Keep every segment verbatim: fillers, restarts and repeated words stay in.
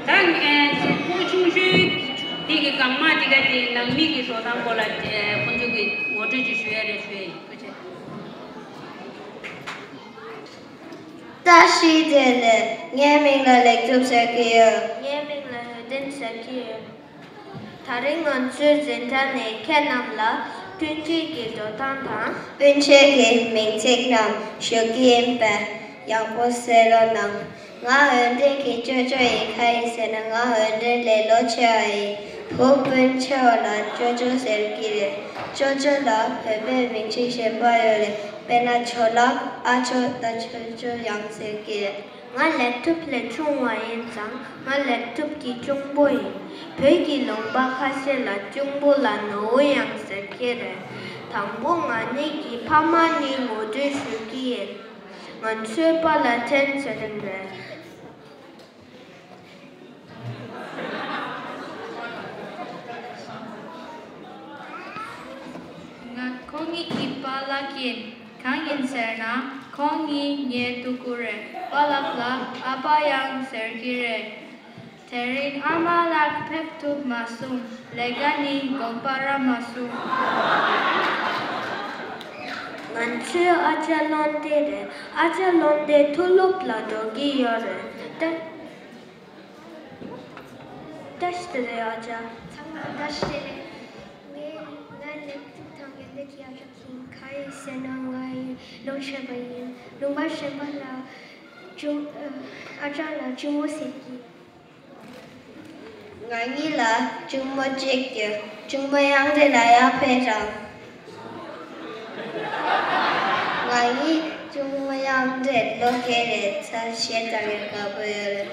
ད་ངས་ཁོང་ཆུང་ཤོས་འདི་གི་གང་མ་འདི་ག་དེ་ནང་མི་གི་འགྲོ་སྟངས་སྐོར་ལ་ཁོང་ཚོ་གི་ངོ་སྤྲོད་ཅིག་ཞུ་ཡ་རེད་ཞུ་ཡ་ཡིན། ཐུགས་རྗེ་ཆེ། བཀྲ་ཤིས་བདེ་ལེགས། ངའི་མིང་ལ་ལེགས་གྲུབ་ཟེར་གྱི་ཡོད། ངའི་མིང་ལ་འོད་ལྡན་ཟེར་གྱི་ཡོད། དེ་རིང་ང་ཚོའི་འཛིན་གྲྭ་ནས་ཁྱེད་རྣམས་ལ་སྤུན་མཆེད་ཀྱི་འགྲོ་སྟངས་དང་། སྤུན་མཆེད་ཀྱི་མིང་ཚིག་རྣམས་ཞུ་གི་ཡིན་པས་ཡག་པོ་གསན་རོགས་གནང་། ང་འོད་ལྡན་གྱི་ཅོ་ཅོ་ཡིན། གང་ཡིན་ཟེར་ན་ང་འོད་ལྡན་ལས་ལོ་ཆེ་བ་ཡིན། བུ་སྤུན་ཆེ་བ་ལ་ཅོ་ཅོ་ཟེར་གྱི་རེད། ཅོ་ཅོ་ལ་བོད་པའི་མིང་ཚིག་གཞན་པ་ཡོད་རེད། དཔེར་ན་ཇོ་ལགས། ཨ་ཅོ་དང་ཅོ་ཅོ་ཡང་ཟེར་གྱི་རེད། ང་ལེགས་གྲུབ་ལས་ཆུང་བ་ཡིན་ཙང་ང་ལེགས་གྲུབ་ཀྱི་གཅུང་པོ་ཡིན། བོད་ཀྱི་ལུང་པ་ཁ་ཤས་ལ་གཅུང་པོ་ལ་ནུ་བོ་ཡང་ཟེར་གྱི་རེད། དང་པོ་ང་གཉིས་ཀྱི་ཕ་མ་གཉིས་ངོ་སྤྲོད་ཞུ་གི་ཡིན། ང་ཚོའི་པཱ་ལགས་ཐན་ཚེ་རིང་རེད། ང་ཁོང་གཉིས་ཀྱི་པཱ་ལགས་ཡིན། གང་ཡིན་ཟེར་ན་ཁོང་གཉིས་ངའི་ཕྲུ་གུ་རེད། པཱ་ལགས་ལ་ཨ་ཕ་ཡང་ཟེར་གྱི་རེད། དེ་རིང་ཨ་མ་ལགས་ཕེབས་ཐུབ་མ་སོང་། ལས་ཀ་ནི་དགོངས་པ་རག་མ་སོང་། ང་ཚོའི་ཨ་ཅག་བློ་བདེ་རེད། ཨ་ཅག་བློ་བདེ་མཐོ་སློབ་ལ་འགྲོ་གི་ཡོད་རེད། ཏེ། བཀྲ་ཤིས་བདེ་ལེགས་ཨ་ཅག་ཚང་མ་བཀྲ་ཤིས་བདེ་ལེགས། ངས་ང་ལེགས་གྲུབ་དང་ཡོན་ཏན་གྱི་ཨ་ཅག་ཡིན། གང་ཡིན་ཟེར་ན་ང་ཡི་ལོ་ཆེ་བ་ཡིན། ལུང་པ་གཞན་པ་ལ་གཅུང་ཨ་ཅག་ལ་གཅུང་མོ་ཟེར་གྱི། ང་གཉིས་ལ་གཅུང་མོ་གཅིག་ཡོད། གཅུང་མོ་གཡང་རེ་ལ་ཡར་ཕེབས་དང་། ང་གཉིས་གཅུང་མོ་གཡང་རེ་ལོ་བརྒྱད་རེད། ཚ་ཞེ་དྲག་ཡོད་དགའ་པོ་ཡོད་རེད།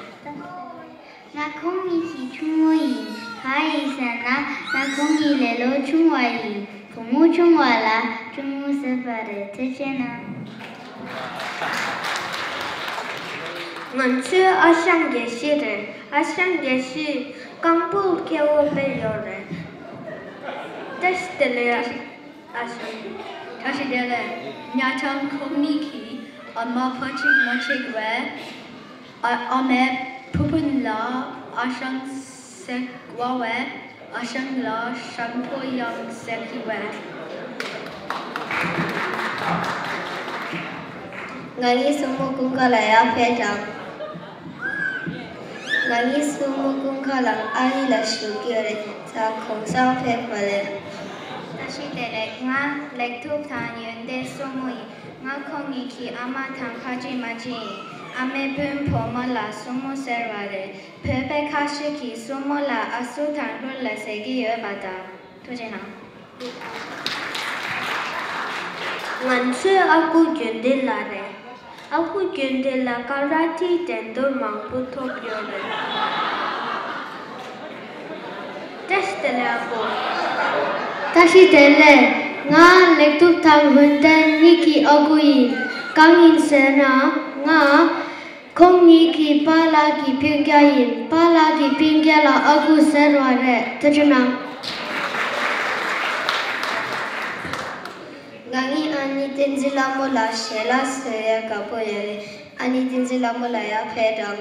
ང་ཁོང་གཉིས་ཀྱི་གཅུང་མོ་ཡིན། གང་ཡིན་ཟེར་ན་ང་ཁོང་གཉིས་ལས་ལོ་ཆུང་བ་ཡིན། བུ་མོ་ཆུང་བ་ལ་གཅུང་མོ་ཟེར་བ་རེད། ཐུགས་རྗེ་གནང་། ང་ཚོའི་ཨ་ཞང་དགེ་བཤེས་རེད། ཨ་ཞང་དགེ་བཤེས་རྐང་སྤོལ་སྐྱེ་བོ་དཔེ་ཡོད་རེད། བཀྲ་ཤིས་བདེ་ལེགས་ཨ་ཞང་། བཀྲ་ཤིས་བདེ་ལེགས། ཉ་ཐང་ཁོང་གཉིས་ཀྱིས་ཨ་མ་ཕ་གཅིག་མ་གཅིག་བས། ཨ་ཨ་མས་ཕུ་བོ་ལ་ཨ་ཞང་ཟེར་བ་བས། ཨ་ཞང་ལ་ཞང་པོ་ཡང་ཟེར་གྱི་བས། ང་གཉིས་སྲུ་མོ་ཀུན་དགའ་ལ་ཡར་ཕེབས་དང་། ང་གཉིས་སྲུ་མོ་ཀུན་དགའ་ལ་ཨ་ཡིག་ལ་ཞུ་གི་ཡོད་རེད། ད་གོང་སང་ཕེབས་པ་རེད། བཀྲ་ཤིས་བདེ་ལེགས། ང་ལེགས་ཐུབ་དང་ཡོན་ཏན་སྲུ་མོ་ཡིན། ང་ཁོང་གཉིས་ཀྱི་ཨ་མ་དང་ཁ་ཅིག་མ་གཅིག་ཡིན། ཨ་མའི་སྤུན་བུ་མོ་ལ་སྲུ་མོ་ཟེར་བ་རེད། བོད་པའི་ཁ་ཤས་ཀྱིས་སྲུ་མོ་ལ་ཨ་སྲུ་དང་ལྷུར་ལ་ཟེར་གྱི་ཡོད་པ་དང་། ཐུགས་རྗེ་གནང་། ང་ཚོའི་ཨ་ཁུ་རྒྱུན་ལྡན་ལགས་རེད། ཨ་ཁུ་རྒྱུན་ལྡན་ལགས་ཀ་ར་ཊེའི་འགྲན་བསྡུར་མང་པོ་ཐོབ་ཡོད་རེད། བཀྲ་ཤིས་བདེ་ལེགས་ཨ་ཁུ། བཀྲ་ཤིས་བདེ་ལེགས། ང་ལེགས་ཐུབ་དང་ཧུན་ཏན་གཉིས་ཀྱི་ཨ་ཁུ་ཡིན། གང་ཡིན་ཟེར་ན་ང་ཁོང་གཉིས་ཀྱི་པཱ་ལགས་ཀྱི་སྤུན་ཀྱག་ཡིན། པཱ་ལགས་ཀྱི་སྤུན་ཀྱག་ལ་ཨ་ཁུ་ཟེར་བ་རེད། ཐུགས་རྗེ་གནང་། ང་གཉིས་ཨ་ནེ་བསྟན་འཛིན་ལྷ་མོ་ལ་ཞལ་ལག་བཟོ་ཡ་དགའ་པོ་ཡོད་རེད། ཨ་ནེ་བསྟན་འཛིན་ལྷ་མོ་ལ་ཡར་ཕེབས་དང་།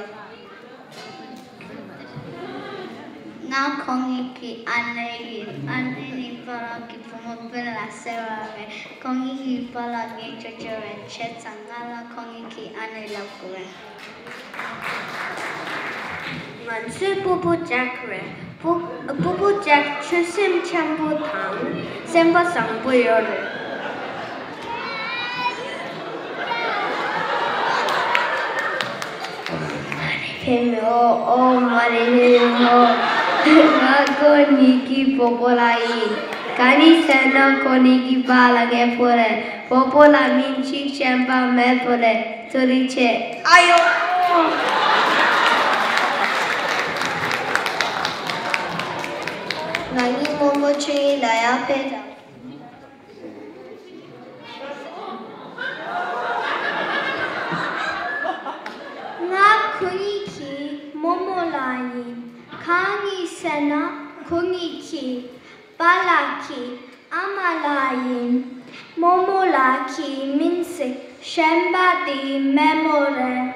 ང་ཁོང་གཉིས་ཀྱི་ཨ་ནེ་ཡིན། ཨ་ནེ་ནི་པཱ་ལགས་ཀྱི་བུ་མོ་སྤུན་ལ་ཟེར་བ་རེད། ཁོང་གཉིས་ཀྱི་པཱ་ལགས་ངའི་ཅོ་ཅོ་རེད། བྱས་ཙང་ང་ལ་ཁོང་གཉིས་ཀྱི་ཨ་ནེ་ལབ་དགོས་རེད། ང་ཚོའི་སྤོ་བོ་ཇེག་རེད། སྤོ་སྤོ་བོ་ཇེག་ཆོས་སེམས་ཆེན་པོ་དང་སེམས་པ་བཟང་པོ་ཡོད་རེད། ཕེ་མེ་ཨོ་ཨོ་མ་རེ་ཧེ་ཧོ། ང་ཁོ་གཉིས་ཀྱི་སྤོ་བོ་ལགས་ཡིན། ག་ནི་ཟེར་ན་ཁོ་གཉིས་ཀྱི་པཱ་ལགས་ངའི་བུ་རེད། སྤོ་བོ་ལགས་མིང་གཅིག་གཞན་པ་མེད་པོ་རེད། ཚོ་རིག་ཆེ། ཨ་ཡོ། ང་གཉིས་རྨོ་མོ་ཆོས་དབྱིངས་ལ་ཡར་ཕེབས་དང་། ང་ཁོ་གཉིས་ཀྱི་རྨོ་མོ་ལགས་ཡིན། གང་ཡིན་ཟེར་ན་ཁོ་གཉིས་ཀྱི་པཱ་ལགས་ཀྱི་ཨ་མ་ལགས་ཡིན། རྨོ་མོ་ལགས་ཀྱི་མིང་ཚིག་གཞན་པ་དེ་རྨོ་མོ་རེད།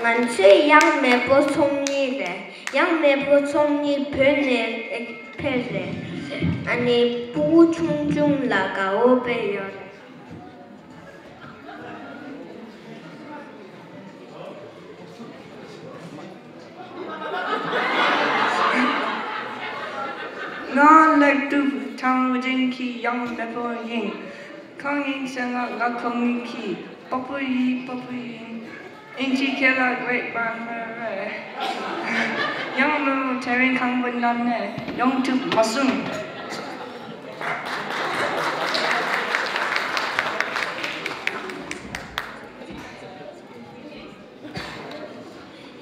ང་ཚོའི་གཡང་མེས་པོ་ཚོགས་གཉིས་རེད། གཡང་མེས་པོ་ཚོགས་གཉིས་བོད་ནས་ཕེབས་རེད། ཨ་ནི་སྤུ་གུ་ཆུང་ཆུང་ལ་དགའ་བོ་དཔེ་ཡོད་རེད། ང་ལེགས་གྲུབ་ཁྲང་བུ་ཅན་གྱི་གཡང་མེས་པོ་ཡིན། གང་ཡིན་ཟེར་ན་ང་ཁོང་གཉིས་ཀྱི་སྤོ་བོ་ཡིན། སྤོ་བོ་ཡིན། ཨིན་ཇི་སྐད་ལ་great grandpa རེད། གཡང་མེས་པོ་དེ་རིང་ཁང་པ་ནང་ནས་ཡོང་ཐུབ་མ་སོང་།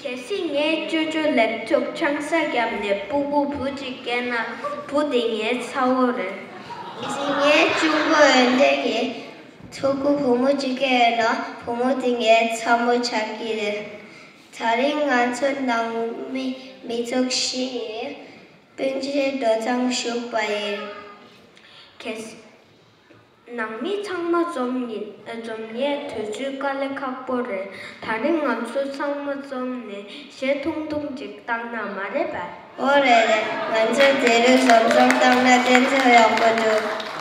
གལ་སྲིད་ངའི་ཅོ་ཅོ་ལེགས་གྲུབ་ཆང་ས་བརྒྱབ་ནས་སྤུ་གུ་བུ་གཅིག་སྐྱེས་ན་བུ་དེ་ངའི་ཚ་བོ་རེད། གལ་སྲིད་ངའི་གཅུང་པོ་འོན་ཏེ་གི་ཕྲུ་གུ་བུ་མོ་གཅིག་སྐྱེས་ན་བུ་མོ་དེ་ངའི་ཚ་མོ་ཆགས་ཀྱི་རེད། དེ་རིང་ང་ཚོ་ནང་མི་མི་ཚོགས་བཞི་ཡིས་སྤུན་མཆེད་འགྲོ་སྟངས་ཞུགས་པ་ཡིན། གལ་སྲིད། ནང་མི་ཚང་མ་འཛོམས་ཡིན། འཛོམས་ཡས་དུས་ཚོད་དཀའ་ལས་ཁག་པོ་རེད། དེ་རིང་ང་ཚོ་ཚང་མ་འཛོམས་ནས་གཞས་ཐུང་ཐུང་ཅིག་བཏང་ན་མ་རེད་པས། ཨོ་རེད་རེད། ང་ཚོ་དེ་རིང་འཛོམས་འཛོམས་བཏང་ན་དེ་ཚོ་ཡག་པོ་འདུག